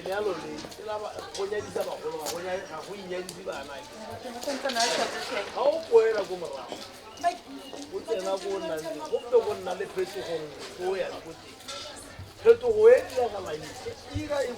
Lenyalo le ke la go nyadisa bagolo, ga go inyadise bana. Ga o poela ko morago, o tsena ko o nnang teng, go mpe go nna le phetogo nngwe ko o yang ko teng. Phetogo e diragalang e ira e.